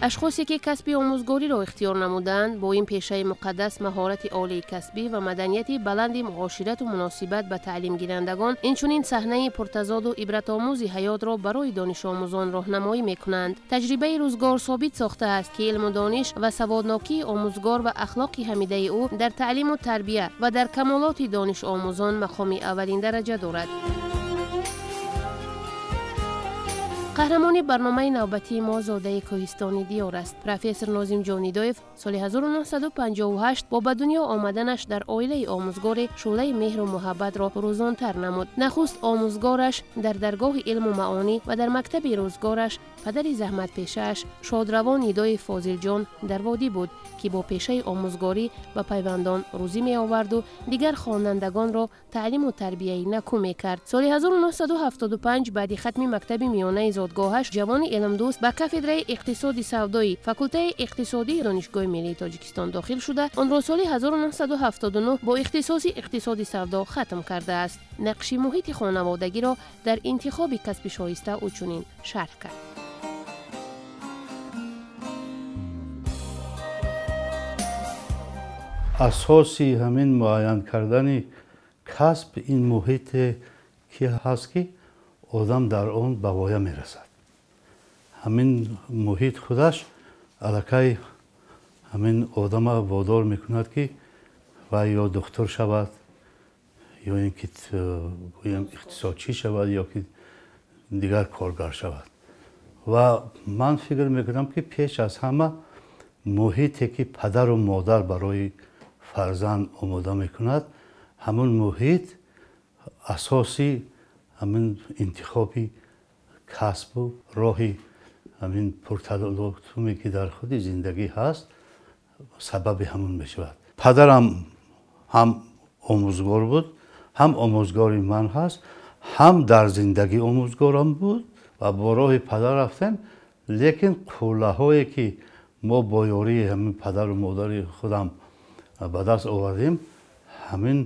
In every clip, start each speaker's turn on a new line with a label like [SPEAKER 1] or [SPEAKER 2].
[SPEAKER 1] Ашхосе ки касби омӯзгориро ихтиёр намуданд, бо ин пешаи муқаддас маҳорати олии касбӣ ва маданияти баланди муоширату муносибат ба таълимгирандагон, инчунин саҳнаи пуртазоду ибратомӯзи ҳаётро барои донишомӯзон роҳнамоӣ мекунанд. Таҷрибаи рӯзгор собит сохтааст, ки илму дониш ва саводнокии омӯзгор ва ахлоқи ҳамидаи ӯ дар таълиму тарбия ва дар камолоти донишомӯзон мақоми аввалин дараҷа дорад. Қаҳрамони барномаи навбатии мо зодаи кӯҳистони диёр аст. Профессор Нозимҷон Нидоев соли 1958 бо ба дунё омаданаш дар оилаи омӯзгоре шӯълаи меҳру муҳаббатро фурӯзонтар намуд. Нахуст омӯзгораш дар даргоҳи илму маонӣ ва дар мактаби рӯзгораш падари заҳматпешааш шодравон Нидоев Фозилҷон дар водӣ буд, ки бо пешаи омӯзгорӣ ба пайвандон рӯзӣ меоварду дигар хонандагонро таълиму тарбияи накӯ мекард. Соли 1975 баъди хатми мактаби миёнаи зодгоҳаш ҷавони илмдӯст ба кафедраи иқтисоди савдои факултаи иқтисодии Донишгоҳи миллии Тоҷикистон дохил шуда, онро соли 1979 бо ихтисоси иқтисоди савдо хатм кардааст. Нақши муҳити хонаводагиро дар интихоби касби шоиста ӯ чунин шарҳ кард.
[SPEAKER 2] Асоси ҳамин муайян кардани касб ин муҳите ки ҳаст, ки одам дар он ба воя мерасад. Ҳамин муҳит худаш аллакай ҳамин одама водор мекунад, ки вай ё духтур шавад, ё ин ки гӯям иқтисодчӣ шавад, ё ки дигар коргар шавад. Ва ман фикр мекунам, ки пеш аз ҳама муҳите ки падару модар барои фарзанд омода мекунад, ҳамон муҳит асоси ҳамин интихоби касбу роҳи ҳамин пурталотуме ки дар худи зиндагӣ ҳаст, сабаби ҳамон мешавад. Падарам ҳам омӯзгор буд, ҳам омӯзгори ман ҳаст, ҳам дар зиндагӣ омӯзгорам буд ва бо роҳи падар рафтем, лекин қуллаҳое ки мо бо ёрии ҳамин падару модари худам ба даст овардем, ҳамин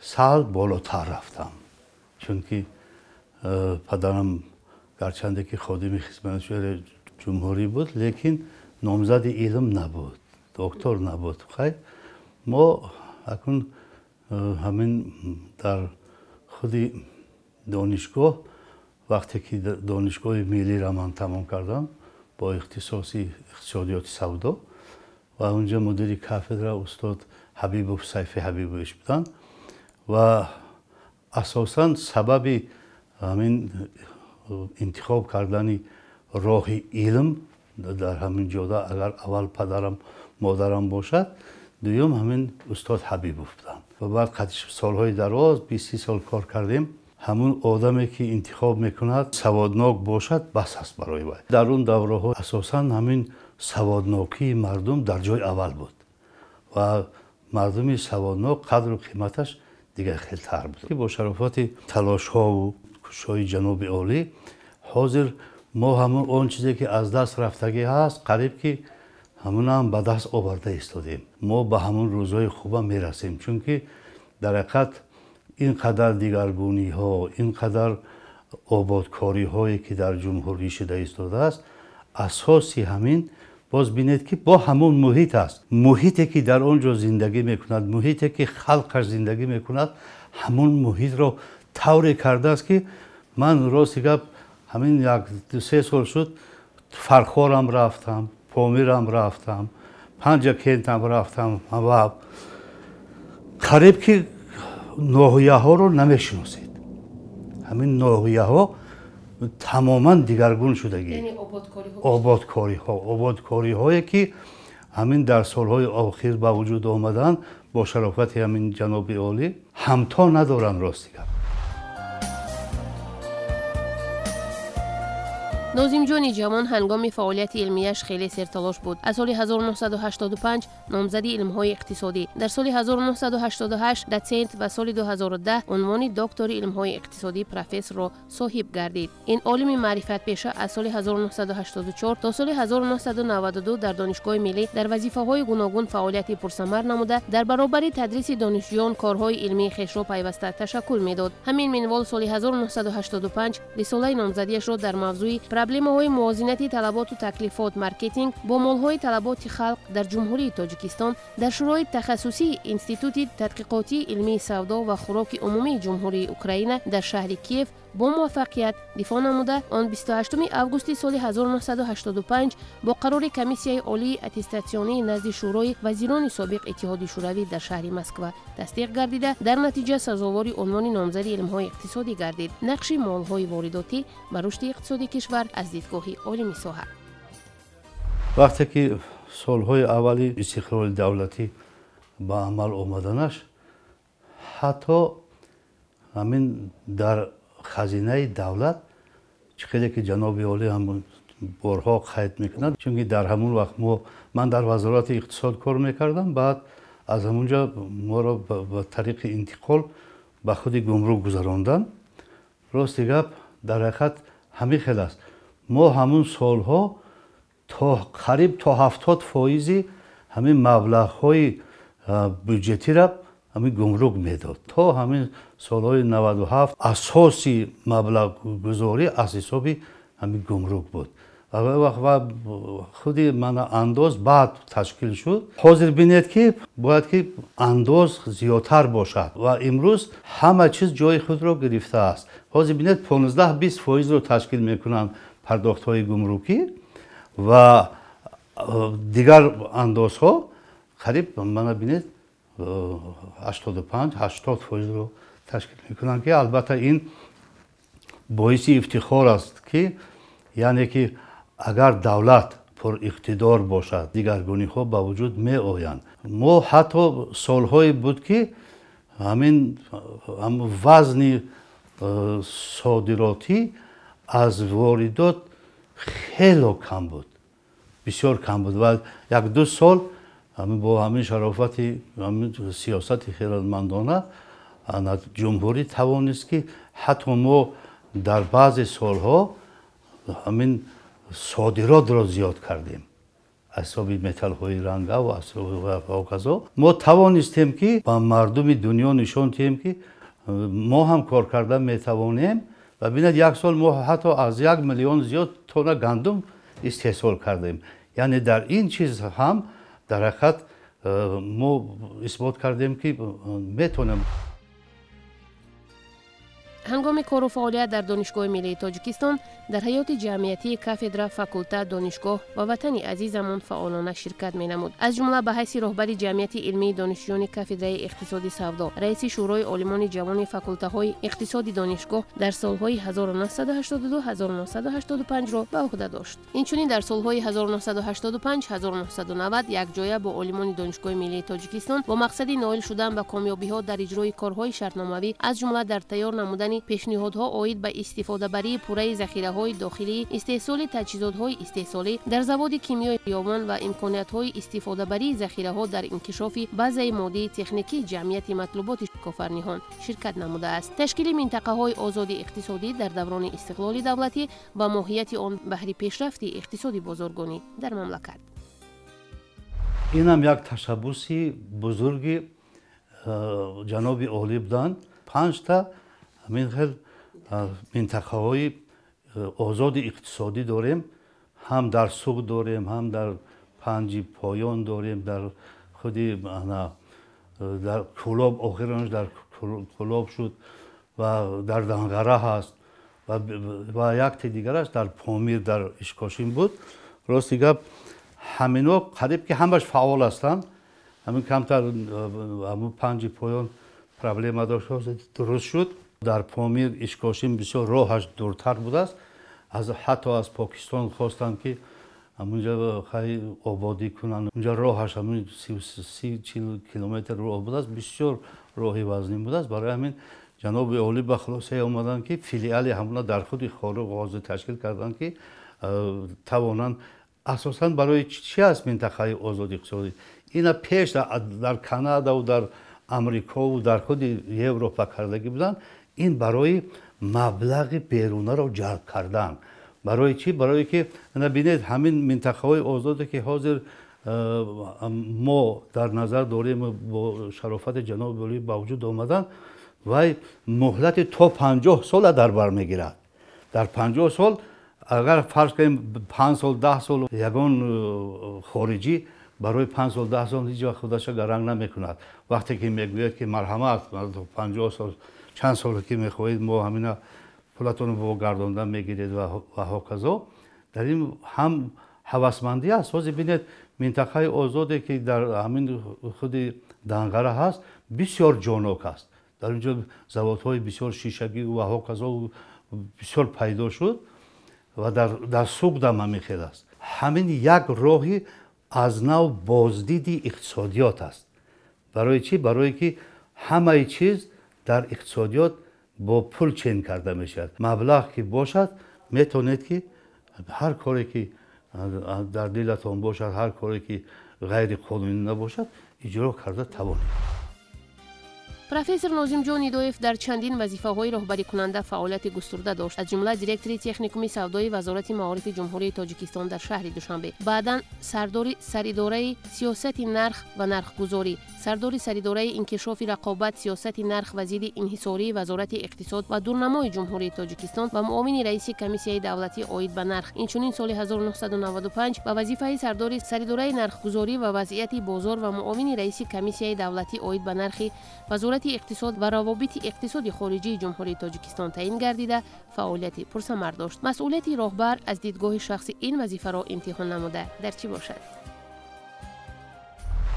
[SPEAKER 2] сал болотар рафтам. Чунки падарам гарчанде ки ходими хизматшӯи ҷумҳурӣ буд, лекин номзади илм набуд, доктор набуд. Хай, мо акнун ҳамин дар худи донишгоҳ, вақте ки донишгоҳи миллиро ман тамом кардам бо ихтисоси иқтисодиёти савдо, ва унҷа мудири кафедра устод Ҳабибов Сайфи Ҳабибович буданд ва асосан сабаби ҳамин интихоб кардани роҳи илм дар ҳамин ҷода агар аввал падарам модарам бошад, дуюм ҳамин устод Ҳабибов буданд. Ва баъд солҳои дароз 20 сол кор кардем. Ҳамун одаме ки интихоб мекунад саводнок бошад, бас аст барои вай. Дар он давраҳо асосан ҳамин саводнокии мардум дар ҷои аввал буд ва мардуми саводнок қадру қиматаш дигар хелтар буд. Бо шарофати талошҳову кӯшишҳои ҷаноби олӣ ҳозир мо ҳамун он чизе ки аз даст рафтагӣ ҳаст, қариб ки ҳамунам ба даст оварда истодем. Мо ба ҳамун рӯзҳои хуба мерасем, чунки дар ҳақиқат ин қадар дигаргуниҳо, ин қадар ободкориҳое ки дар ҷумҳурӣ шуда истодааст, асоси ҳамин боз бинед ки бо ҳамон муҳит аст. Муҳите ки дар он ҷо зиндагӣ мекунад, муҳите ки халқаш зиндагӣ мекунад, ҳамон муҳитро тавре кардааст ки ман рости гап ҳамин 1-3 сол шуд Фархорам рафтам, Помирам рафтам, Панҷакентам рафтам ва қариб ки ноҳияҳоро намешиносед. Ҳамин ноҳияҳо тамоман дигаргун шудагӣ. Ободкориҳо, ободкориҳое ки ҳамин дар солҳои охир ба вуҷуд омаданд бо шарофати ҳамин ҷаноби олӣ ҳамто надоранд рости гап.
[SPEAKER 1] Нозимҷони ҷавон ҳангоми фаъолияти илмияш хеле серталош буд. Аз соли 1985 номзади илмҳои иқтисодӣ, дар соли 1988 дотсент ва соли 2010 унвони доктори илмҳои иқтисодӣ профессорро соҳиб гардид. Ин олими маърифатпеша аз соли 1984 то соли 1992 дар Донишгоҳи миллӣ дар вазифаҳои гуногун фаъолияти пурсамар намуда, дар баробари тадриси донишҷӯён корҳои илмии хешро пайваста ташаккул медод. Ҳамин минвол соли 1985 рисолаи номзадиашро дар мавзӯи Проблемаҳои мувозинати талаботу таклифот, маркетинг бо молҳои талаботи халқ дар Ҷумҳурии Тоҷикистон дар Шӯрои тахассусии Институти тадқиқотии илмии савдо ва хӯроки умумии Ҷумҳурии Украина дар шаҳри Киев бо муваффақият дифоъ намуда, он 28 августи соли 1985 бо қарори Комиссияи олии аттестатсионии назди Шӯрои вазирони собиқ Иттиҳоди Шӯравӣ дар шаҳри Москва тасдиқ гардида, дар натиҷа сазовори унвони номзади илмҳои иқтисодӣ гардид. Нақши молҳои воридотӣ ба рушди иқтисоди кишвар аз дидгоҳи олими соҳа.
[SPEAKER 2] Вақте ки солҳои аввали истиқлоли давлатӣ ба амал омаданаш, ҳатто ҳамин дар хазинаи давлат, чӣ хеле ки ҷаноби олӣ ҳам борҳо қайд мекунад, чунки дар ҳамон вақт ман дар Вазорати иқтисод кор мекардам, баъд аз ҳамунҷо моро ба тариқи интиқол ба худи гумрук гузаронданд. Рости гап, дар ҳақиқат ҳамин хел аст. Мо ҳамун солҳо то қариб то 70% ҳамин маблағҳои бюҷетира ҳамин гумрук медод. То ҳамин солҳои 97 асоси маблағгузорӣ аз ҳисоби ҳамин гумрук буд. Ва худи мана андоз баъд ташкил шуд. Ҳозир бинед, ки бояд ки андоз зиёдтар бошад ва имрӯз ҳама чиз ҷои худро гирифтааст. Ҳозир бинед, 15-20 фоизро ташкил мекунанд пардохтҳои гумрукӣ ва дигар андозҳо қариб, мана бинед, 85-80 фоизро ташкил мекунанд, ки албатта ин боиси ифтихор аст, ки яъне ки агар давлат пуриқтидор бошад, дигаргуниҳо ба вуҷуд меоянд. Мо ҳатто солҳое буд, ки ҳамин вазни содиротӣ аз воридот хело кам буд, бисёр кам буд ва як-ду сол бо ҳамин шарофати сиёсати хирадмандона ҷумҳурӣ тавонист, ки ҳатто мо дар баъзе солҳо ҳамин содиротро зиёд кардем аз ҳисоби металлҳои ранга ва аз ҳоказо. Мо тавонистем, ки ба мардуми дунё нишон диҳем, ки мо ҳам кор карда метавонем. Ва бинед, як сол мо ҳатто аз 1 миллион зиёд тонна гандум истеҳсол кардем. Яъне дар ин чиз ҳам дар ҳақиқат мо исбот кардем, ки метавонем.
[SPEAKER 1] Ҳангоми кору фаъолият дар Донишгоҳи миллии Тоҷикистон дар ҳаёти ҷамъиятии кафедра, факултет, донишгоҳ ва ватани азизамон фаъолона ширкат менамуд. Аз ҷумла ба ҳайси роҳбари ҷамъияти илмии донишҷӯёни кафедраи иқтисоди савдо, раиси Шӯрои олимони ҷавони факултаҳои иқтисоди донишгоҳ дар солҳои 1982-1985-ро ба ӯҳда дошт. Инчунин дар солҳои 1985-1990 якҷоя бо олимони Донишгоҳи миллии Тоҷикистон бо мақсади ноил шудан ба комёбиҳо дар иҷрои корҳои шартномавӣ, аз ҷумла дар тайёр намудани пешниҳодҳо оид ба истифодабарии пурраи захираҳои дохилии истеҳсоли таҷҳизотҳои истеҳсолӣ дар заводи кимиёи Ёвон ва имкониятҳои истифодабарии захираҳо дар инкишофи базаи моддии техникии ҷамъияти матлуботи Кофарниҳон ширкат намудааст. Ташкили минтақаҳои озоди иқтисодӣ дар даврони истиқлоли давлатӣ ва моҳияти он баҳри пешрафти иқтисоди бозоргонӣ дар мамлакат.
[SPEAKER 2] Инам як ташаббуси бузурги ҷаноби олӣ буданд. Панҷта ҳамин хел минтақаҳои озоди иқтисодӣ дорем, ҳам дар Суғд дорем, ҳам дар Панҷи Поён дорем, дар худи дар Кӯлоб, охиронаш дар Кӯлоб шуд, ва дар Данғара ҳаст ва якте дигараш дар Помир, дар Ишкошим буд. Рости гап, ҳамино қариб ки ҳамаш фаъол ҳастанд. Ҳамин камтар ҳамун Панҷи Поён проблема дошт, дуруст шуд. Дар Помир, Ишкошим бисёр роҳаш дуртар будааст. Ҳатто аз Покистон хостанд, ки ҳамунҷа хай ободӣ кунанд. Унҷа роҳаш ҳамун 30-40 километр роҳ будааст, бисёр роҳи вазнин будааст. Барои ҳамин ҷаноби олӣ ба хулосае омаданд, ки филиали ҳамуна дар худи Хоруғ ҳозир ташкил карданд, ки тавонанд. Асосан барои чӣ аст минтақаи озоди иқтисодӣ? Ина пеш дар Канадаву дар Амрикову дар худи Европа кардагӣ буданд. Ин барои маблағи берунаро ҷалб кардан. Барои чӣ? Барое ки бинед, ҳамин минтақаҳои озоде, ки ҳозир мо дар назар дорем, бо шарофати ҷаноби олӣ ба вуҷуд омадан, вай муҳлати то 50 сола дар бар мегирад. Дар 50 сол Агар фарз кунем 5 сол 10 сол ягон хориҷӣ барои 5 сол 10 сол ҳеҷ вақт худаша гаранг намекунад. Вақте ки мегӯяд ки марҳамат, 50 сол чанд соле ки мехоҳед, мо ҳамина пулатонро богардонда мегиред ва ҳоказо. Дар ин ҳам ҳавасмандӣ аст. Ҳозир бинед, минтақаи озоде ки дар ҳамин худи Данғара ҳаст, бисёр ҷонок аст. Дар инҷо заводҳои бисёр шишагӣ ва ҳоказо бисёр пайдо шуд ва дар Суғдам ҳамин хел аст. Ҳамин як роҳи аз нав боздиди иқтисодиёт аст. Барои чӣ? Барое ки ҳамаи чиз дар иқтисодиёт бо пул чен карда мешавад. Маблағ ки бошад, метавонед ки ҳар коре ки дар дилатон бошад, ҳар коре ки ғайриқонунӣ набошад, иҷро карда тавонед.
[SPEAKER 1] Профессор Нозимҷон Нидоев дар чандин вазифаҳои роҳбарикунанда фаъолияти густурда дошт, аз ҷумла директори техникуми савдои Вазорати маорифи Ҷумҳурии Тоҷикистон дар шаҳри Душанбе, баъдан сардори саридораи сиёсати нарх ва нархгузорӣ, сардори саридораи инкишофи рақобат, сиёсати нарх ва зидди инҳисории Вазорати иқтисод ва дурнамои Ҷумҳурии Тоҷикистон ва муовини раиси Комиссияи давлатӣ оид ба нарх. Инчунин соли 1995 ба вазифаи сардори саридораи нархгузорӣ ва вазъияти бозор ва муовини раиси Комиссияи давлатӣ оид ба нархи Вазорати иқтисод ва равобити иқтисоди хориҷии Ҷумҳурии Тоҷикистон таъин гардида, фаъолияти пурсамар дошт. Масъулияти роҳбар аз дидгоҳи шахси ин вазифаро имтиҳон намуда дар чӣ бошад?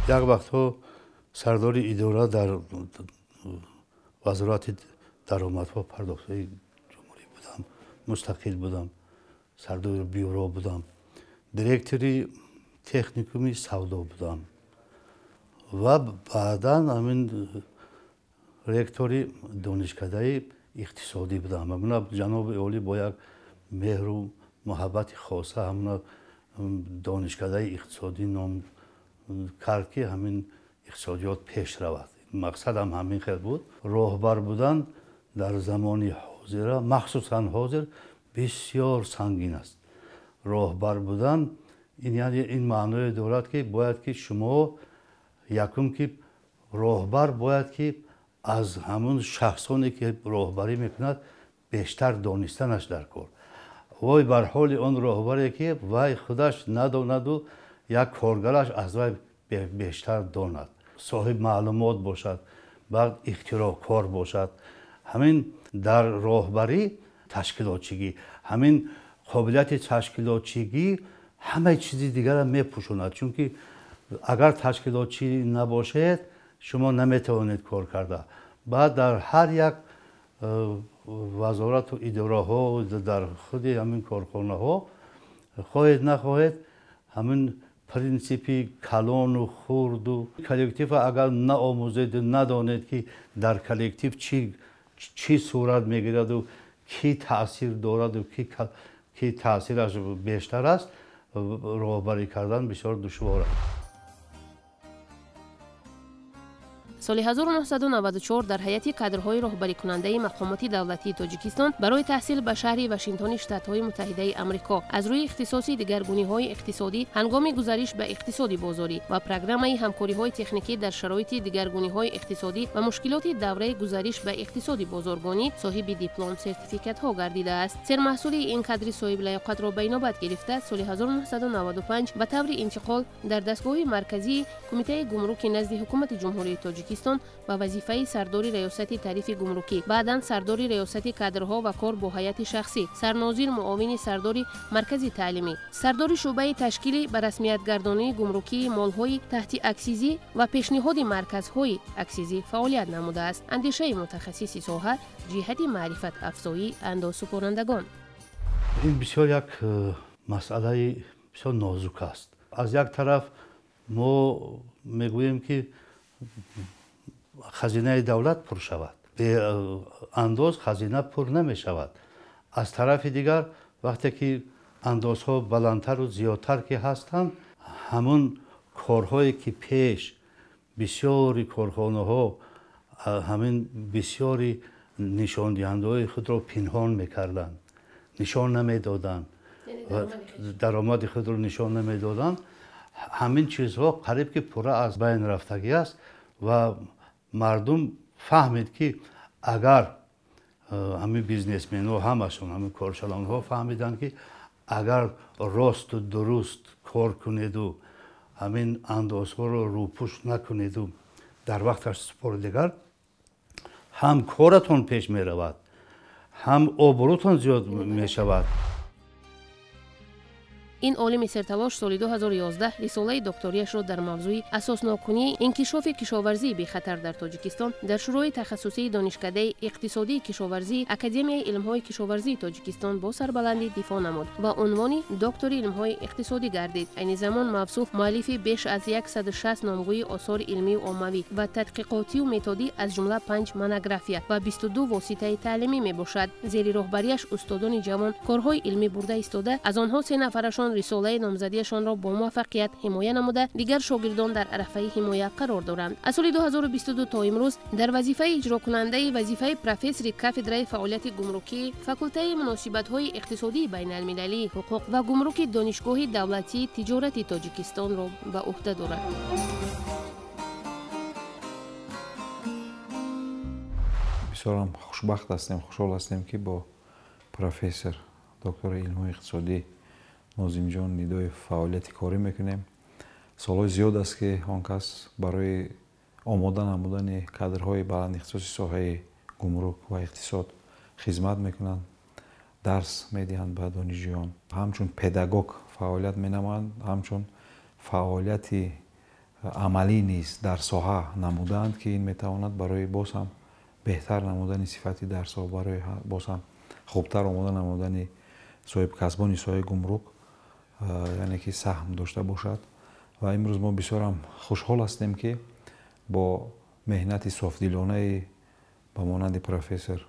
[SPEAKER 2] Як вақтҳо сардори идора дар Вазорати даромадҳо пардохтҳои ҷумҳурӣ будам, мустақил будам, сардори бюро будам, директори техникуми савдо будам ва баъдан ҳамин ректори донишкадаи иқтисодӣ будам. Ҳамина ҷаноби олӣ бо як меҳру муҳаббати хоса ҳамина донишкадаи иқтисодӣ ном кард, ки ҳамин иқтисодиёт пеш равад. Мақсадам ҳамин хел буд. Роҳбар будан дар замони ҳозира, махсусан ҳозир, бисёр сангин аст. Роҳбар будан ин яъне ин маъное дорад, ки бояд ки шумо якум ки роҳбар бояд ки аз ҳамун шахсоне ки роҳбарӣ мекунад бештар донистанаш дар кор. Вой бар ҳоли он роҳбаре ки вай худаш надонаду як коргараш аз вай бештар донад, соҳиб маълумот бошад, баъд ихтироъкор бошад. Ҳамин дар роҳбарӣ ташкилотчигӣ, ҳамин қобилияти ташкилотчигӣ ҳамаи чизи дигарро мепӯшонад. Чунки агар ташкилотчӣ набошед, шумо наметавонед кор карда. Баъд дар ҳар як вазорату идораҳо, дар худи ҳамин корхонаҳо, хоҳед нахоҳед, ҳамин принсипи калону хурду коллектива агар наомӯзеду надонед, ки дар коллектив чӣ сурат мегираду ки таъсир дораду ки таъсираш бештар аст, роҳбарӣ кардан бисёр душвор аст.
[SPEAKER 1] Соли 1994 дар ҳайати кадрҳои роҳбарикунандаи мақомоти давлатии Тоҷикистон барои таҳсил ба шаҳри Вашингтони Штатҳои Муттаҳидаи Амрико аз рӯи ихтисоси дигаргуниҳои иқтисодӣ ҳангоми гузариш ба иқтисоди бозорӣ ва программаи ҳамкориҳои техникӣ дар шароити дигаргуниҳои иқтисодӣ ва мушкилоти давраи гузариш ба иқтисоди бозоргонӣ соҳиби диплом сертификатҳо гардидааст. Сермаҳсули ин кадри соҳиблаёқатро ба инобат гирифта, соли 1995 ба таври интиқол дар дастгоҳи марказии Кумитаи гумруки назди Ҳукумати Ҷумҳурии Тоҷикистон ба вазифаи сардори раёсати тарифи гумрукӣ, баъдан сардори раёсати кадрҳо ва кор бо ҳайати шахсӣ, сарнозир, муовини сардори маркази таълимӣ, сардори шӯъбаи ташкили ба расмиятгардонии гумрукии молҳои таҳти аксизӣ ва пешниҳоди марказҳои аксизӣ фаъолият намудааст. Андешаи мутахассиси соҳа ҷиҳати маърифатафзоии андозсупорандагон.
[SPEAKER 2] Ин бисёр як масъалаи бисёр нозук аст. Аз як тараф мо мегӯем, ки хазинаи давлат пур шавад, бе андоз хазина пур намешавад. Аз тарафи дигар, вақте ки андозҳо баландтару зиёдтар ки ҳастанд, ҳамун корҳое ки пеш бисёри корхонаҳо ҳамин бисёри нишондиҳандаҳои худро пинҳон мекарданд, нишон намедоданд, даромади худро нишон намедоданд, ҳамин чизҳо қариб ки пурра аз байн рафтагӣ аст ва мардум фаҳмид, ки агар ҳамин бизнесменҳо ҳамашон, ҳамин коршалонҳо фаҳмиданд, ки Агар росту дуруст кор кунеду ҳамин андозҳоро рӯпӯш накунеду дар вақташ супоред, дигар ҳам коратон пеш меравад, ҳам обрӯтон зиёд мешавад.
[SPEAKER 1] Ин олими серталош соли 2011 рисолаи докторияшро дар мавзӯи асосноккунии инкишофи кишоварзии бехатар дар Тоҷикистон дар Шӯрои тахассусии Донишкадаи иқтисодии кишоварзии Академияи илмҳои кишоварзии Тоҷикистон бо сарбаландӣ дифоъ намуд ва унвони доктори илмҳои иқтисодӣ гардид. Айни замон мавсуф муаллифи беш аз 160 номгӯи осори илмию оммавӣ ва тадқиқотию методӣ, аз ҷумла 5 монография ва 22 воситаи таълимӣ мебошад. Зери роҳбарияш устодони ҷавон корҳои илмӣ бурда истода, аз онҳо 3 нафарашон рисолаи номзадиашонро бо муваффақият ҳимоя намуда, дигар шогирдон дар арафаи ҳимоя қарор доранд. Аз соли 2022 то имрӯз дар вазифаи иҷрокунандаи вазифаи профессори кафедраи фаъолияти гумрукии факултаи муносибатҳои иқтисодии байналмилалии ҳуқуқ ва гумруки Донишгоҳи давлатии тиҷорати Тоҷикистонро ба ӯҳда дорад.
[SPEAKER 3] Бисёрам хушбахт ҳастем, хушҳол ҳастем, ки бо профессор, доктори илмҳои иқтисодӣ Нозимҷон Нидоев фаъолияти корӣ мекунем. Солҳои зиёд аст, ки он кас барои омода намудани кадрҳои баландихтисоси соҳаи гумрук ва иқтисод хизмат мекунанд, дарс медиҳанд ба донишҷӯён. Ҳамчун педагог фаъолият менамоянд, ҳамчун фаъолияти амалӣ низ дар соҳа намудаанд, ки ин метавонад барои боз ҳам беҳтар намудани сифати дарсҳо, барои боз ҳам хубтар омода намудани соҳибкасбони соҳаи гумрук, яъне ки саҳм дошта бошад. Ва имрӯз мо бисёрам хушҳол ҳастем, ки бо меҳнати софдилонаи ба монанди профессор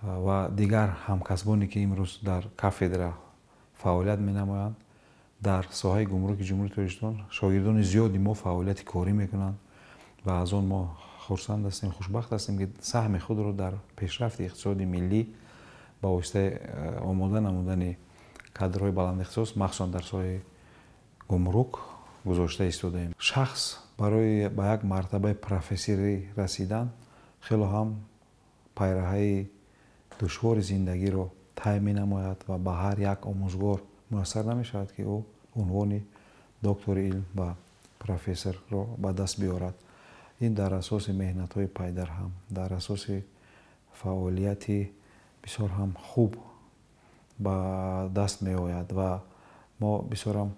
[SPEAKER 3] ва дигар ҳамкасбоне, ки имрӯз дар кафедра фаъолият менамоянд, дар соҳаи гумруки Ҷумҳурии Тоҷикистон шогирдони зиёди мо фаъолияти корӣ мекунанд ва аз он мо хурсанд ҳастем, хушбахт ҳастем, ки саҳми худро дар пешрафти иқтисоди миллӣ ба воситаи омода намудани кадрҳои баландихтисос, махсусан дар соҳаи гумрук, гузошта истодаем. Шахс барои ба як мартабаи профессорӣ расидан хело ҳам пайраҳаи душвори зиндагиро тай менамояд ва ба ҳар як омӯзгор муяссар намешавад, ки ӯ унвони доктори илм ва профессорро ба даст биёрад. Ин дар асоси меҳнатҳои пайдарҳам, дар асоси фаъолияти бисёр ҳам хуб ба даст меояд ва мо бисёрам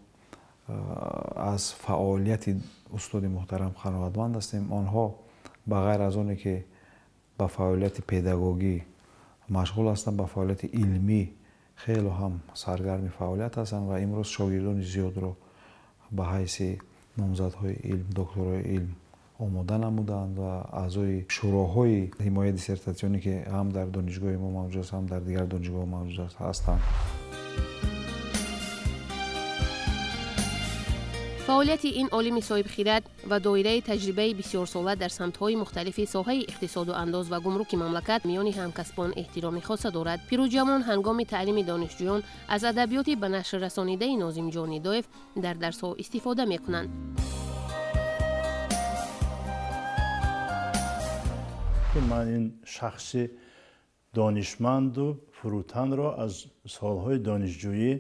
[SPEAKER 3] аз фаъолияти устоди муҳтарам қаноатманд ҳастем. Онҳо ба ғайр аз оне ки ба фаъолияти педагогӣ машғул ҳастанд, ба фаъолияти илмӣ хело ҳам саргарми фаъолият ҳастанд ва имрӯз шогирдони зиёдро ба ҳайси номзадҳои илм, докторҳои илм омода намуданд ва аъзои шӯроҳои ҳимояи диссертатсионӣ, ки ҳам дар донишгоҳи мо мавҷуд аст, ҳам дар дигар донишгоҳҳо мавҷуд ҳастанд.
[SPEAKER 1] Фаъолияти ин олими соҳибхират ва доираи таҷрибаи бисёрсола дар самтҳои мухталифи соҳаи иқтисоду андоз ва гумруки мамлакат миёни ҳамкасбон эҳтироми хоса дорад. Пирӯҷавон ҳангоми таълими донишҷӯён аз адабиёти ба нашр расонидаи Нозимҷон Нидоев дар дарсҳо истифода мекунанд.
[SPEAKER 4] Ман ин шахси донишманду фурӯтанро аз солҳои донишҷӯӣ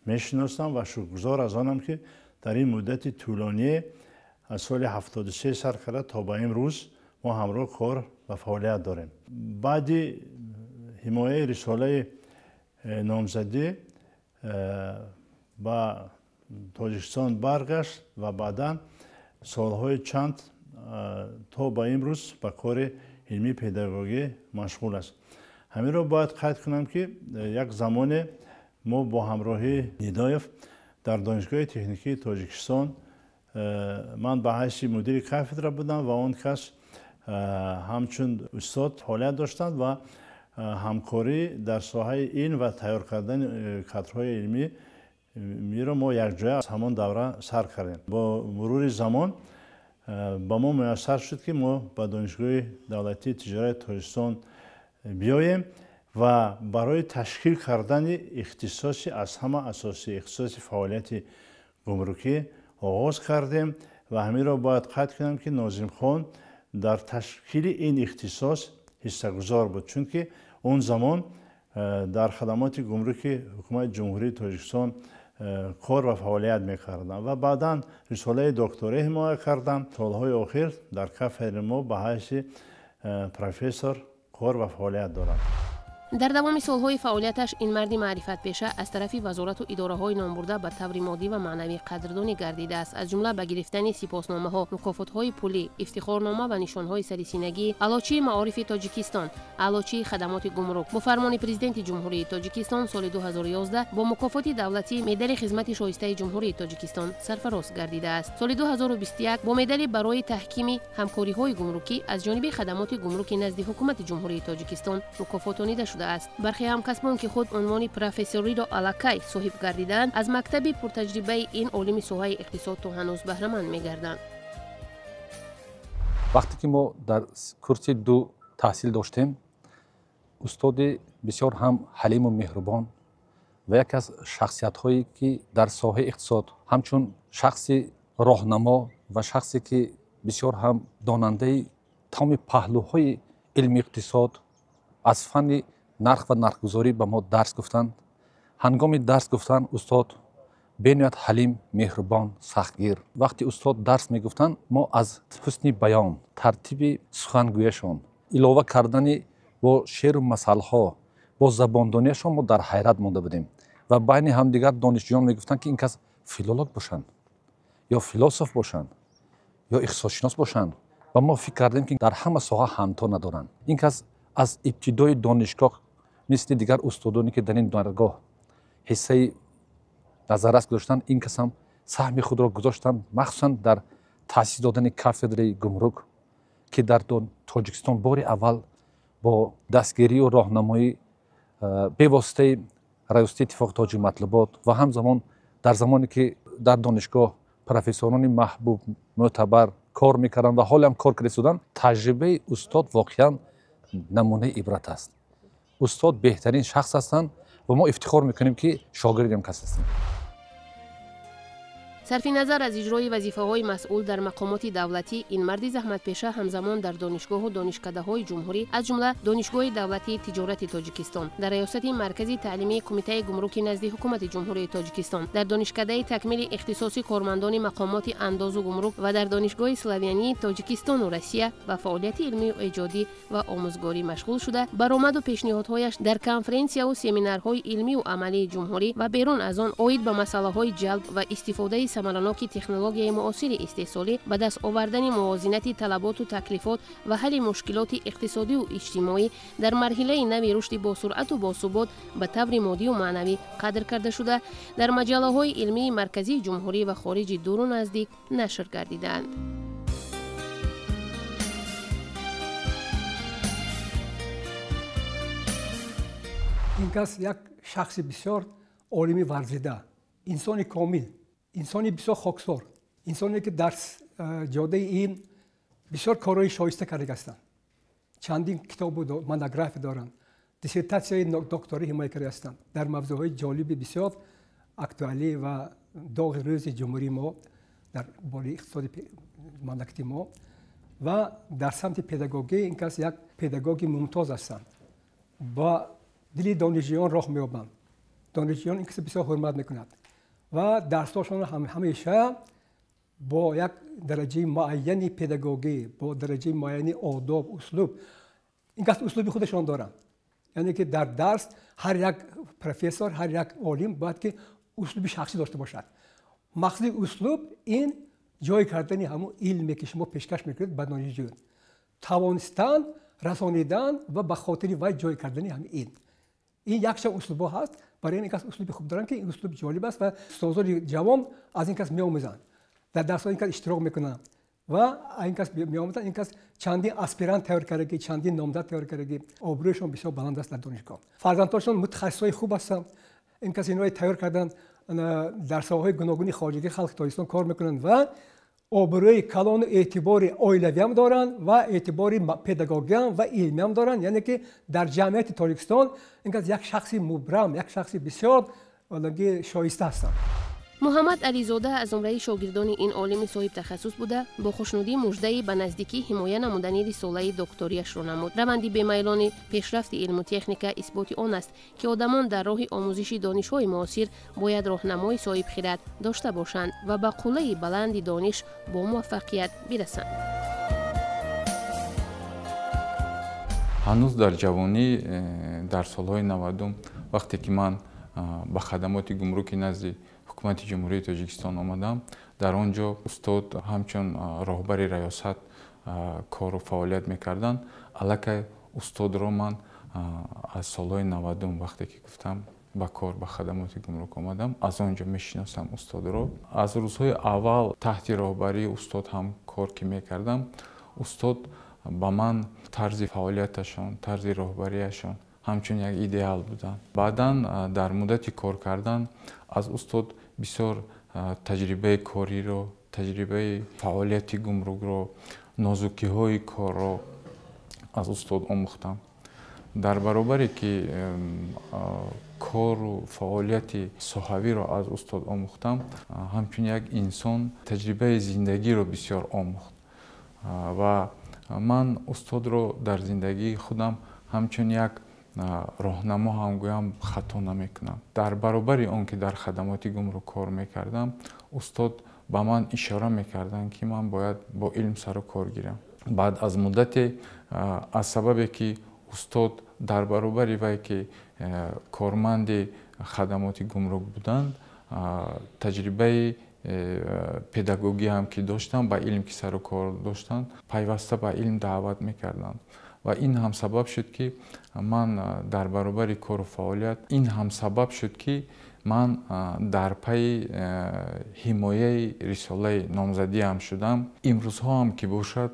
[SPEAKER 4] мешиносам ва шукргузор аз онам, ки дар ин муддати тӯлонӣ аз соли 73 сар карда то ба имрӯз мо ҳамроҳ кор ва фаъолият дорем. Баъди ҳимояи рисолаи номзадӣ ба Тоҷикистон баргашт ва баъдан солҳои чанд то ба имрӯз ба кори илмии педагогӣ машғул аст. Ҳаминро бояд қайд кунам, ки як замоне мо бо ҳамроҳии Нидоев дар Донишгоҳи техникии Тоҷикистон ман ба ҳайси мудири кафедра будам ва он кас ҳамчун устод фаъолият доштанд ва ҳамкорӣ дар соҳаи илм ва тайёр кардани кадрҳои илмӣ миро мо якҷоя аз ҳамон давра сар кардем. Бо мурури замон ба мо муяссар шуд, ки мо ба Донишгоҳи давлатии тиҷорати Тоҷикистон биёем ва барои ташкил кардани ихтисоси аз ҳама асосӣ, ихтисоси фаъолияти гумрукӣ оғоз кардем ва ҳаминро бояд қайд кунам, ки Нозимхон дар ташкили ин ихтисос ҳиссагузор буд, чунки он замон Дар хадамоти гумруки ҳукумати Ҷумҳурии Тоҷикистон кор ва фаъолият мекардам ва баъдан рисолаи докторӣ ҳимоя кардам. Солҳои охир дар кафедраи мо ба ҳайси профессор кор ва фаъолият дорам.
[SPEAKER 1] Дар давоми солҳои фаъолияташ ин марди маърифатпеша аз тарафи вазорату идораҳои номбурда ба таври моддӣ ва маънавӣ қадрдонӣ гардидааст, аз ҷумла ба гирифтани сипосномаҳо, мукофотҳои пулӣ, ифтихорнома ва нишонҳои сарисинагӣ, Аълочии маорифи Тоҷикистон, Аълочии хадамоти гумрук. Бо фармони Президенти Ҷумҳурии Тоҷикистон соли 2011 бо мукофоти давлатӣ медали хизмати шоистаи Ҷумҳурии Тоҷикистон сарфароз гардидааст. Соли 2021 бо медали барои таҳкими ҳамкориҳои гумрукӣ аз ҷониби хадамоти гумруки назди Ҳукумати Ҷумҳурии Тоҷикистон мукофотонида шудааст. Бархе ҳамкасбон, ки худ унвони профессориро аллакай соҳиб гардидаанд, аз мактаби пуртаҷрибаи ин олими соҳаи иқтисод то ҳанӯз баҳраманд мегарданд.
[SPEAKER 5] Вақте ки мо дар курси 2 таҳсил доштем, устоди бисёр ҳам ҳалиму меҳрубон ва яке аз шахсиятҳое, ки дар соҳаи иқтисод ҳамчун шахси роҳнамо ва шахсе, ки бисёр ҳам донандаи тамоми паҳлӯҳои илми иқтисод аз фанни нарх ва нархгузорӣ ба мо дарс гуфтанд. Ҳангоми дарс гуфтан устод бениҳоят ҳалим, меҳрубон, сахтгир. Вақте устод дарс мегуфтанд, мо аз ҳусни баён, тартиби сухангӯяшон, илова кардани бо шеъру масалҳо, бо забондонияшон мо дар ҳайрат монда будем ва байни ҳамдигар донишҷӯён мегуфтанд, ки ин кас филолог бошанд ё философ бошанд ё иқтисодшинос бошанд, ва мо фикр кардем, ки дар ҳама соҳа ҳамто надоранд. Ин кас аз ибтидои донишгоҳ мисли дигар устодоне, ки дар ин даргоҳ ҳиссаи назаррас гузоштанд, ин кас ҳам саҳми худро гузоштанд, махсусан дар таъсис додани кафедраи гумрук, ки дар Тоҷикистон бори аввал бо дастгирию роҳнамоӣ бевоситаи Раёсати Иттифоқи тоҷик матлубот ва ҳамзамон дар замоне, ки дар донишгоҳ профессорони маҳбуб, мӯътабар кор мекарданд ва ҳоле ҳам кор карда истоданд, таҷрибаи устод воқеан намунаи ибрат аст. Устод беҳтарин шахс ҳастанд ва мо ифтихор мекунем, ки шогирди ин кас ҳастем.
[SPEAKER 1] Сарфи назар аз иҷрои вазифаҳои масъул дар мақомоти давлатӣ, ин марди заҳматпеша ҳамзамон дар донишгоҳу донишкадаҳои ҷумҳурӣ, аз ҷумла Донишгоҳи давлатии тиҷорати Тоҷикистон, дар Раёсати Маркази таълимии Кумитаи гумруки назди Ҳукумати Ҷумҳурии Тоҷикистон, дар Донишкадаи такмили ихтисоси кормандони мақомоти андозу гумрук ва дар Донишгоҳи славянии Тоҷикистону Россия ба фаъолияти илмию эҷодӣ ва омӯзгорӣ машғул шуда, баромаду пешниҳодҳояш дар конференсияву семинарҳои илмию амалии ҷумҳурӣ ва берун аз он оид ба масъалаҳои ҷалб ва истифодаи самараноки технологияи муосири истеҳсолӣ, ба даст овардани мувозинати талаботу таклифот ва ҳалли мушкилоти иқтисодию иҷтимоӣ дар марҳилаи нави рушди босуръату босубот ба таври моддию маънавӣ қадр карда шуда, дар маҷаллаҳои илмии марказии ҷумҳурӣ ва хориҷи дуру наздик нашр гардидаанд.
[SPEAKER 6] Ин кас як шахси бисёр олими варзида, инсони комил, инсони бисёр хоксор, инсоне, ки дар ҷодаи илм бисёр корҳои шоиста карда ҳастанд. Чандин китобу монография доранд, диссертатсияи докторӣ ҳимоя карда ҳастанд дар мавзӯъҳои ҷолиби бисёр актуалӣ ва доғи рӯзи ҷумҳурии мо дар бораи иқтисоди мамлакати мо ва дар самти педагогӣ ин кас як педагоги мумтоз ҳастанд. Ба дили донишҷӯён роҳ меёбанд, донишҷӯён ин касро бисёр ҳурмат мекунад ва дарсҳошонро ҳамеша бо як дараҷаи муайяни педагогӣ, бо дараҷаи муайяни одоб, услуб. Ин кас услуби худашон доранд, яъне ки дар дарс ҳар як профессор, ҳар як олим бояд ки услуби шахсӣ дошта бошад. Мақсади услуб ин ҷой кардани ҳамун илме, ки шумо пешкаш мекунед ба донишҷӯ, тавонистан расонидан ва ба хотири вай ҷой кардани ҳамин илм. Ин якчанд услубҳо ҳаст. Барои ин кас услуби хуб доранд, ки ин услуб ҷолиб аст ва устозони ҷавон аз ин кас меомӯзанд, дар дарсҳои ин кас иштирок мекунанд ва ин кас меомӯзанд. Ин кас чандин аспирант тайёр кардагӣ, чандин номзад тайёр кардагӣ, обрӯяшон бисёр баланд аст дар донишгоҳ. Фарзандҳошон мутахассисҳои хуб ҳастанд. Ин кас инҳои тайёр карданд, дар соҳаҳои гуногуни хориҷагӣ халқи Тоҷикистон кор мекунанд ва обрӯи калону эътибори оилавиам доранд ва эътибори педагогиам ва илмиам доранд. Яъне ки дар ҷамъияти Тоҷикистон ин кас як шахси мубрам, як шахси бисёр шоиста ҳастанд.
[SPEAKER 1] Муҳаммад Ализода аз зумраи шогирдони ин олими соҳибтахассус буда, бо хушнудӣ муждаи ба наздикӣ ҳимоя намудани рисолаи докторияшро намуд. Раванди бемайлони пешрафти илму техника исботи он аст, ки одамон дар роҳи омӯзиши донишҳои муосир бояд роҳнамои соҳибхират дошта бошанд ва ба қуллаи баланди дониш бо муваффақият бирасанд.
[SPEAKER 7] Ҳанӯз дар ҷавонӣ, дар солҳои 90, вақте ки ман ба хадамоти гумруки назди ҳукумати Ҷумҳурии Тоҷикистон омадам, дар он ҷо устод ҳамчун роҳбари раёсат кору фаъолият мекарданд. Аллакай устодро ман аз солҳои 90, вақте ки гуфтам ба кор ба хадамоти гумрук омадам, аз он ҷо мешиносам устодро. Аз рӯзҳои аввал таҳти роҳбарии устод ҳам кор ки мекардам, устод ба ман тарзи фаъолияташон, тарзи роҳбарияшон ҳамчун як идеал буданд. Баъдан дар муддати кор кардан аз устод бисёр таҷрибаи кориро, таҷрибаи фаъолияти гумрукро, нозукиҳои корро аз устод омӯхтам. Дар баробаре ки кору фаъолияти соҳавиро аз устод омӯхтам, ҳамчун як инсон таҷрибаи зиндагиро бисёр омӯхт ва ман устодро дар зиндагии худам ҳамчун як роҳнамо ҳам гӯям хато намекунам. Дар баробари он ки дар хадамоти гумрук кор мекардам, устод ба ман ишора мекарданд, ки ман бояд бо илм сару кор гирам. Баъд аз муддате, аз сабабе ки устод дар баробари вай ки корманди хадамоти гумрук буданд, таҷрибаи педагогӣ ҳам ки доштанд, ба илм ки сару кор доштанд, пайваста ба илм даъват мекарданд. Ва ин ҳам сабаб шуд, ки ман дар баробари кору фаъолият, ин ҳам сабаб шуд, ки ман дар пайи ҳимояи рисолаи номзадиам шудам. Имрӯзҳо ҳам ки бошад,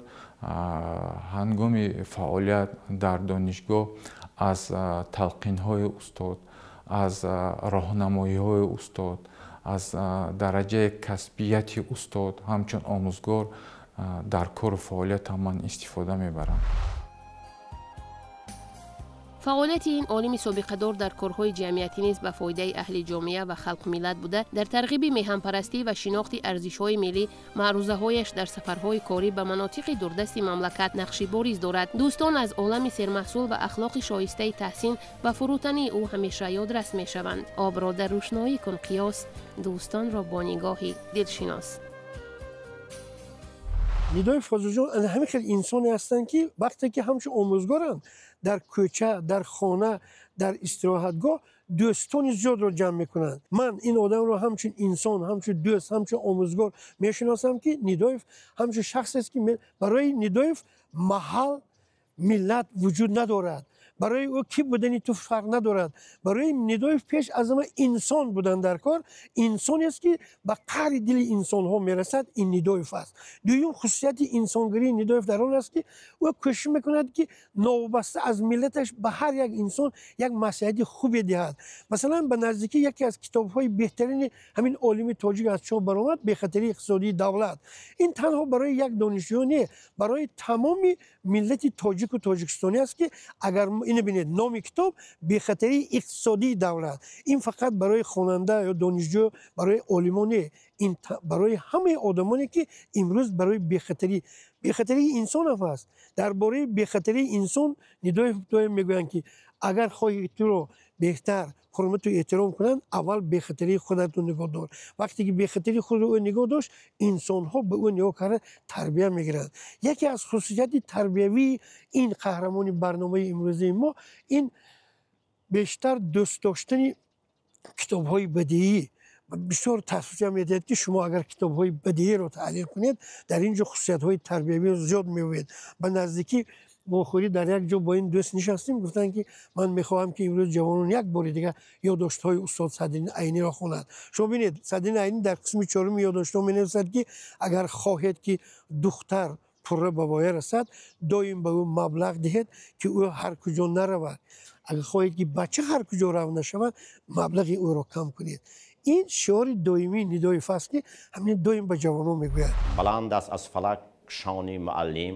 [SPEAKER 7] ҳангоми фаъолият дар донишгоҳ аз талқинҳои устод, аз роҳнамоиҳои устод, аз дараҷаи касбияти устод ҳамчун омӯзгор дар кору фаъолиятам ман истифода мебарам.
[SPEAKER 1] Фаъолияти ин олими собиқадор дар корҳои ҷамъиятӣ низ ба фоидаи аҳли ҷомеа ва халқу миллат буда, дар тарғиби меҳанпарастӣ ва шинохти арзишҳои миллӣ маърузаҳояш дар сафарҳои корӣ ба манотиқи дурдасти мамлакат нақши бориз дорад. Дӯстон аз олами сермаҳсул ва ахлоқи шоистаи таҳсин ва фурӯтании ӯ ҳамеша ёдрас мешаванд. Обро дар рӯшноӣ кун қиёс, дӯстонро бо нигоҳи дилшинос.
[SPEAKER 8] Нидои Фозилҷон ҳамин хел инсоне ҳастанд, ки вақте ки ҳамчун омӯзгоранд, дар кӯча, дар хона, дар истироҳатгоҳ дӯстони зиёдро ҷамъ мекунанд. Ман ин одамро ҳамчун инсон, ҳамчун дӯст, ҳамчун омӯзгор мешиносам, ки Нидоев ҳамчун шахсест, ки барои Нидоев маҳал, миллат вуҷуд надорад. Барои ӯ кӣ будани ту фарқ надорад. Барои Нидоев пеш аз ҳама инсон будан дар кор, инсонест, ки ба қаъри дили инсонҳо мерасад, ин Нидоев аст. Дуюм хусусияти инсонгарии Нидоев дар он аст, ки ӯ кӯшиш мекунад, ки новобаста аз миллаташ ба ҳар як инсон як маслиҳати хубе диҳад. Масалан, ба наздикӣ яке аз китобҳои беҳтарини ҳамин олими тоҷик аз чоп баромад, «Бехатарии иқтисодии давлат». Ин танҳо барои як донишҷӯ не, барои тамоми миллати тоҷику тоҷикистонӣ аст, ки агар ино бинед, номи китоб «Бехатарии иқтисодии давлат», ин фақат барои хонанда ё донишҷӯ, барои олимон не, ин барои ҳамаи одамоне, ки имрӯз барои бехатарии инсон ҳам аст. Дар бораи бехатарии инсон Нидоев доим мегӯянд, ки агар хоҳӣ туро беҳтар ҳурмату эҳтиром кунанд, аввал бехатарии худатро нигоҳ дор. Вақте ки бехатарии худро ӯ нигоҳ дошт, инсонҳо ба ӯ нигоҳ карда тарбия мегиранд. Яке аз хусусияти тарбиявии ин қаҳрамони барномаи имрӯзаи мо ин бештар дӯст доштани китобҳои бадиӣ. Бисёр таассуфиам медиҳад, ки шумо агар китобҳои бадииро таҳлил кунед, дар ин ҷо хусусиятҳои тарбиявиро зиёд меёбед. Ба наздикӣ вохӯрӣ дар як ҷо бо ин дӯст нишастем, гуфтанд, ки ман мехоҳам, ки имрӯз ҷавонон як бори дигар ёддоштҳои устод Садриддин Айниро хонад. Шумо бинед, Садриддин Айнӣ дар қисми чоруми ёддоштҳо менависад, ки агар хоҳед, ки духтар пурра ба воя расад, доим ба ӯ маблағ диҳед, ки ӯ ҳар куҷо наравад. Агар хоҳед, ки бача ҳар куҷо рав нашавад, маблағи ӯро кам кунед. Ин шиори доимии Нидоев аст, ки ҳамин доим ба ҷавонон мегӯяд.
[SPEAKER 9] Баланд аст аз фалак шони муаллим,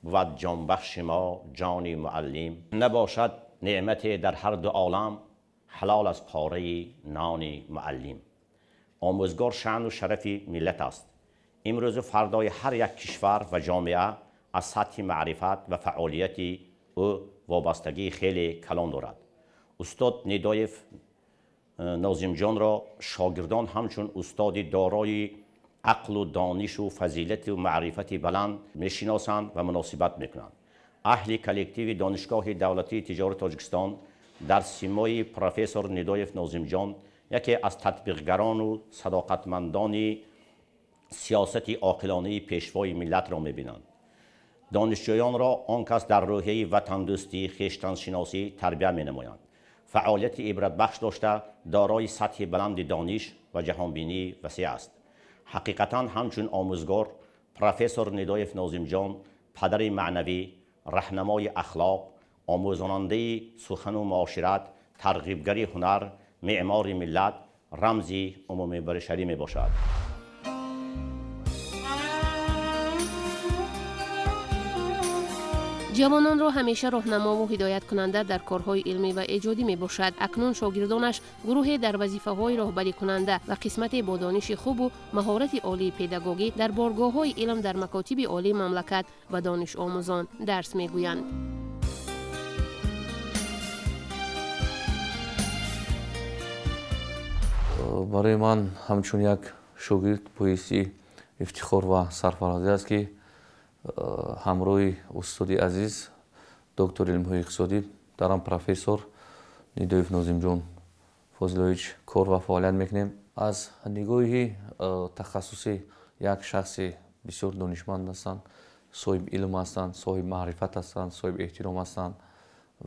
[SPEAKER 9] бувад ҷонбахши мо ҷони муаллим. Набошад неъмате дар ҳар ду олам, ҳалол аз пораи нони муаллим. Омӯзгор шаъну шарафи миллат аст. Имрӯзу фардои ҳар як кишвар ва ҷомеа аз сатҳи маърифат ва фаъолияти ӯ вобастагии хеле калон дорад. Устод Нидоев Нозимҷонро шогирдон ҳамчун устоди дорои ақлу донишу фазилату маърифати баланд мешиносанд ва муносибат мекунанд. Аҳли коллективи Донишгоҳи давлатии тиҷорати Тоҷикистон дар симои профессор Нидоев Нозимҷон яке аз татбиқгарону садоқатмандони сиёсати оқилонаи пешвои миллатро мебинанд. Донишҷӯёнро он кас дар рӯҳияи ватандӯстӣ, хештаншиносӣ тарбия менамоянд. Фаъолияти ибратбахш дошта, дорои сатҳи баланди дониш ва ҷаҳонбинии васеъ аст. Ҳақиқатан ҳамчун омӯзгор профессор Нидоев Нозимҷон падари маънавӣ, раҳнамои ахлоқ, омӯзонандаи сухану муошират, тарғибгари ҳунар, меъмори миллат, рамзи умумибашарӣ мебошад.
[SPEAKER 1] Ҷавононро ҳамеша роҳнамову ҳидояткунанда дар корҳои илмӣ ва эҷодӣ мебошад. Акнун шогирдонаш гурӯҳе дар вазифаҳои роҳбарикунанда ва қисмате бо дониши хубу маҳорати олии педагогӣ дар боргоҳҳои илм дар макотиби олии мамлакат ба донишомӯзон дарс мегӯянд.
[SPEAKER 10] Барои ман ҳамчун як шогирд боиси ифтихор ва сарфарозӣ аст, ки ҳамроҳи устоди азиз, доктори илмҳои иқтисодӣ, дарам профессор Нидоев Нозимҷон Фозилович кор ва фаъолият мекунем. Аз нигоҳи тахассусӣ як шахси бисёр донишманд ҳастанд, соҳиби илм ҳастанд, соҳиби маърифат ҳастанд, соҳиби эҳтиром ҳастанд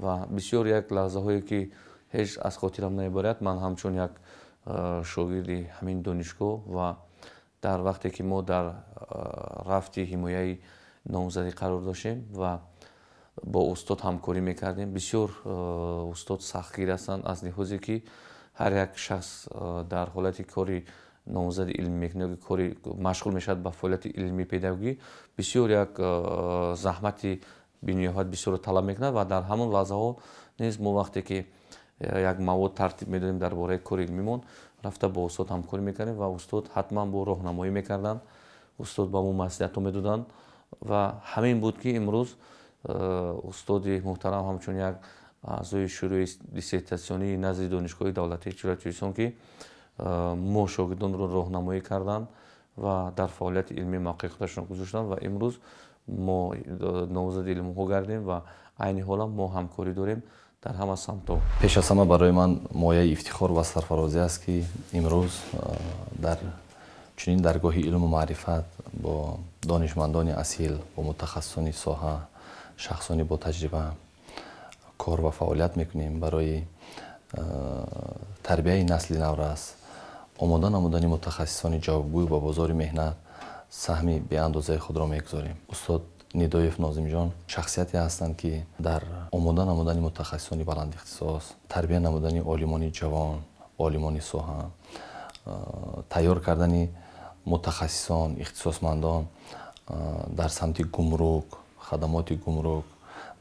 [SPEAKER 10] ва бисёр як лаҳзаҳое ки ҳеҷ аз хотирам намебарад, ман ҳамчун як шогирди ҳамин донишгоҳ ва дар вақте ки мо дар рафти ҳимояи номзадӣ қарор доштем ва бо устод ҳамкорӣ мекардем. Бисёр устод сахтгир ҳастанд аз лиҳозе ки ҳар як шахс дар ҳолати кори номзади илмӣ мекунад ё кори машғул мешавад ба фаъолияти илмии педагогӣ, бисёр як заҳмати бениҳоят бисёрро талаб мекунад ва дар ҳамон лаҳзаҳо низ мо вақте ки як мавод тартиб медодем дар бораи кори илмимон, рафта бо устод ҳамкорӣ мекардем ва устод ҳатман бо роҳнамоӣ мекарданд, устод ба мо маслиҳатҳо медоданд ва ҳамин буд ки имрӯз устоди муҳтарам ҳамчун як аъзои шӯрои диссертатсионии назди Донишгоҳи давлатии тиҷорати Тоҷикистон ки мо шогирдонро роҳнамоӣ карданд ва дар фаъолияти илмии мавқеи худашон гузоштанд ва имрӯз мо номзади илмҳо гардем ва айни ҳолам мо ҳамкорӣ дорем дар ҳама самтҳо.
[SPEAKER 11] Пеш аз ҳама барои ман мояи ифтихор ва сарфарозӣ аст, ки имрӯз дар чунин даргоҳи илму маърифат бо донишмандони асил, бо мутахассисони соҳа, шахсони бо таҷриба кор ва фаъолият мекунем барои тарбияи насли наврас, омода намудани мутахассисони ҷавобгӯй ба бозори меҳнат саҳми беандозаи худро мегузорем. Устод Нидоев Нозимҷон шахсияте ҳастанд, ки дар омода намудани мутахассисони баландихтисос, тарбия намудани олимони ҷавон, олимони соҳа, тайёр кардани мутахассисон, ихтисосмандон дар самти гумрук, хадамоти гумрук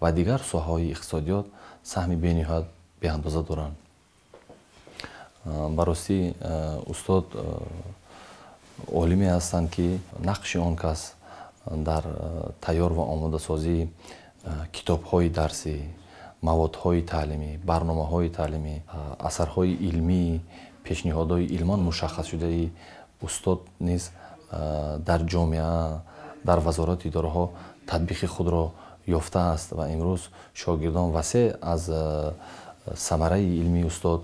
[SPEAKER 11] ва дигар соҳаҳои иқтисодиёт саҳми бениҳоят беандоза доранд. Ба ростӣ устод олиме ҳастанд, ки нақши он кас дар тайёр ва омодасозии китобҳои дарсӣ, маводҳои таълимӣ, барномаҳои таълимӣ, асарҳои илмӣ, пешниҳодҳои илман мушаххасшудаи устод низ дар ҷомеа, дар вазорати идораҳо татбиқи худро ёфтааст ва имрӯз шогирдон васеъ аз самараи илмии устод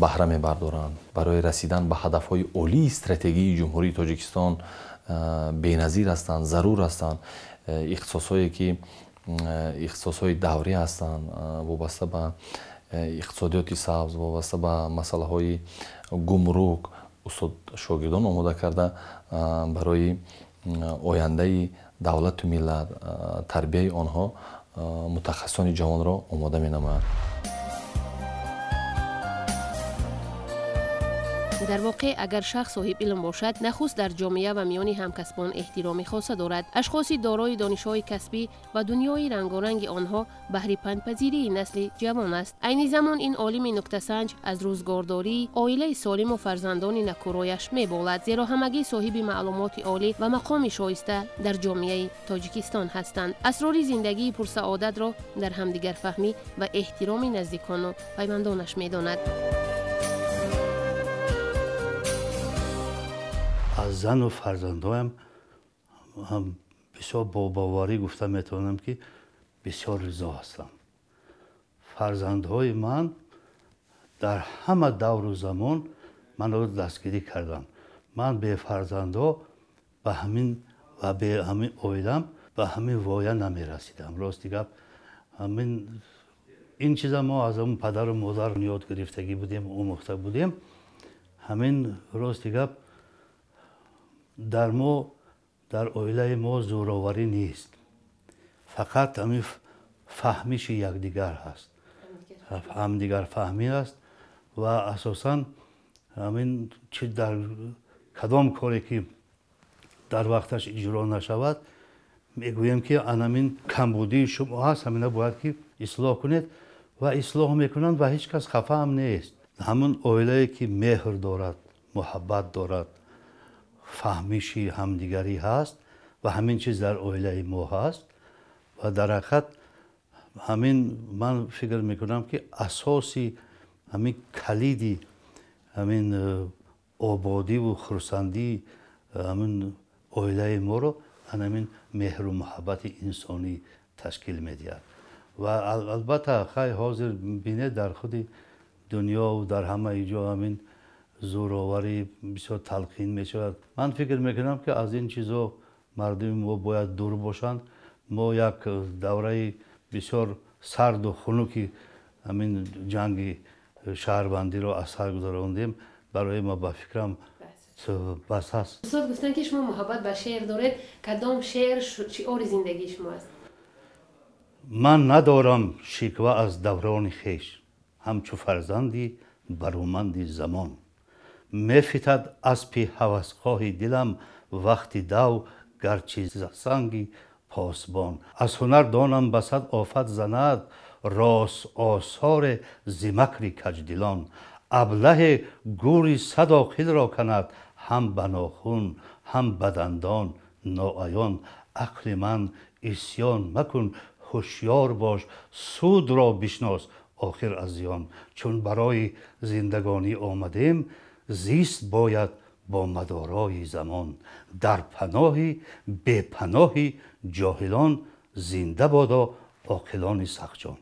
[SPEAKER 11] баҳра мебардоранд. Барои расидан ба ҳадафҳои олии стратегии Ҷумҳурии Тоҷикистон беназир ҳастанд, зарур ҳастанд. Ихтисосҳое ки ихтисосҳои даврӣ ҳастанд, вобаста ба иқтисодиёти сабз, вобаста ба масъалаҳои гумрук, устод шогирдон омода карда барои ояндаи давлату миллат, тарбияи онҳо мутахассисони ҷавонро омода менамояд.
[SPEAKER 1] Дар воқеъ, агар шахс соҳиб илм бошад, нахуст дар ҷомеа ва миёни ҳамкасбон эҳтироми хоса дорад. Ашхоси дорои донишҳои касбӣ ва дунёи рангоранги онҳо баҳри пандпазирии насли ҷавон аст. Айни замон ин олими нуктасанҷ аз рӯзгордории оилаи солиму фарзандони накӯрояш меболад, зеро ҳамагӣ соҳиби маълумоти олӣ ва мақоми шоиста дар ҷомеаи Тоҷикистон ҳастанд. Асрори зиндагии пурсаодатро дар ҳамдигарфаҳмӣ ва эҳтироми наздикону пайвандонаш медонад.
[SPEAKER 2] Аз зану фарзандоям бисёр бо боварӣ гуфта метавонам, ки бисёр ризо ҳастам. Фарзандҳои ман дар ҳама давру замон манро дастгирӣ карданд. Ман бефарзандҳо ба ҳамин ва бе ҳамин оилам ба ҳамин воя намерасидам. Рости гап, ҳамин ин чиза мо аз ҳамун падару модар ёд гирифтагӣ будем, омӯхта будем. Ҳамин рости гап, дар мо, дар оилаи мо зӯроварӣ нест, фақат ҳамин фаҳмиши якдигар ҳаст, ҳамдигарфаҳмӣ аст ва асосан ҳамин чи дар кадом коре ки дар вақташ иҷро нашавад, мегӯем ки анамин камбудии шумо ҳаст, ҳамина бояд ки ислоҳ кунед ва ислоҳ мекунанд ва ҳеҷ кас хафа ҳам нест. Ҳамун оилае ки меҳр дорад, муҳаббат дорад, фаҳмиши ҳамдигарӣ ҳаст ва ҳамин чиз дар оилаи мо ҳаст ва дар ҳақиқат ҳамин ман фикр мекунам, ки асоси ҳамин калиди ҳамин ободиву хурсандии ҳамин оилаи моро ҳамин меҳру муҳаббати инсонӣ ташкил медиҳад. Ва албатта хай ҳозир бинед, дар худи дунёву дар ҳамаи ҷо ҳамин зӯроварӣ бисёр талқин мешавад. Ман фикр мекунам, ки аз ин чизо мардуми мо бояд дур бошанд. Мо як давраи бисёр сарду хунуки ҳамин ҷанги шаҳрвандиро аз сар гузарондем. Барои ма ба фикрам бас аст.
[SPEAKER 1] Устод, гуфтанд, ки шумо муҳаббат ба шеър доред. Кадом шеър шиори зиндагии шумо аст?
[SPEAKER 2] Ман надорам шиква аз даврони хеш, ҳамчу фарзанди бароманди замон. Мефитад аспи ҳавасхоҳи дилам вақти дав, гарчи санги посбон. Аз ҳунар донам ба сад офат занад рост осоре зи макри каҷдилон. Аблаҳе гӯри сад оқилро канад, ҳам ба нохун, ҳам ба дандон ноаён. Ақли ман исьён макун, ҳушёр бош, судро бишнос охир аз зиён. Чун барои зиндагонӣ омадем, зист бояд бо мадорои замон. Дар паноҳи бепаноҳи ҷоҳилон зинда бодо оқилони сахтҷон.